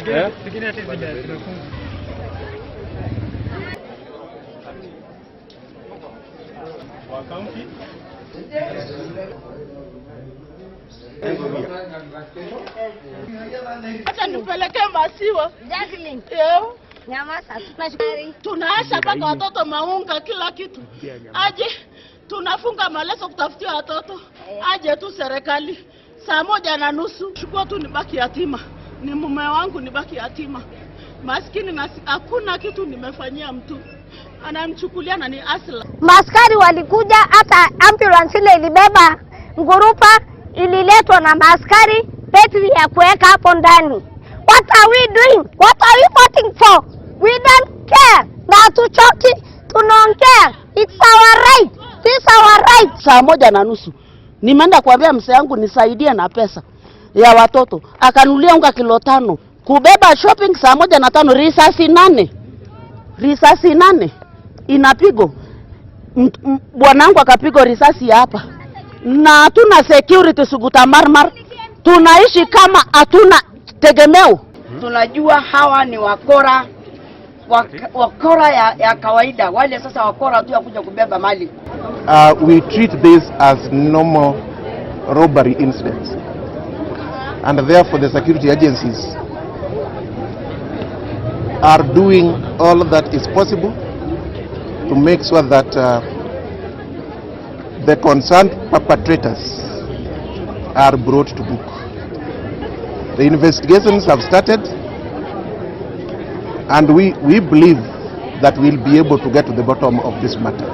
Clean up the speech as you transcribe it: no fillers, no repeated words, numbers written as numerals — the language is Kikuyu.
Zingine hata zimefungwa. Wa county. Acha nipeleke masiwa. Jacqueline. Nyamaza, tunaasha mpaka watoto maunga kila kitu. Aje tunafunga maleso kutafutia watoto. Aje tu serikali 1:30. Chukua tu nibaki yatima. Ni mume wangu nibaki yatima. Maskini na hakuna kitu nimefanyia mtu. Anamchukulia na ni asla. Maskari walikuja, hata ambulance ile ilibeba ngurupa ililetwa na maskari, betri ya kuweka hapo ndani. What are we doing? What are we fighting for? We don't care. Na hatuchoki, tunaongea. It's our right. This our right. 1:30 nimeenda kuambia mzee wangu nisaidie na pesa ya watoto. Akanulia unga kilo 5. Kubeba shopping 1:05, risasi 8. Risasi 8 inapigo. Bwanangu akapigwa risasi hapa. Na hatuna security Suguta Marmar. Tunaishi kama hatuna tegemeo. Tunajua hawa ni wakora, wakora ya kawaida. Wale sasa wakora tu ya kuja kubeba mali. We treat this as normal robbery incidents, and therefore the security agencies are doing all that is possible to make sure that the concerned perpetrators are brought to book. The investigations have started, and we believe that we'll be able to get to the bottom of this matter.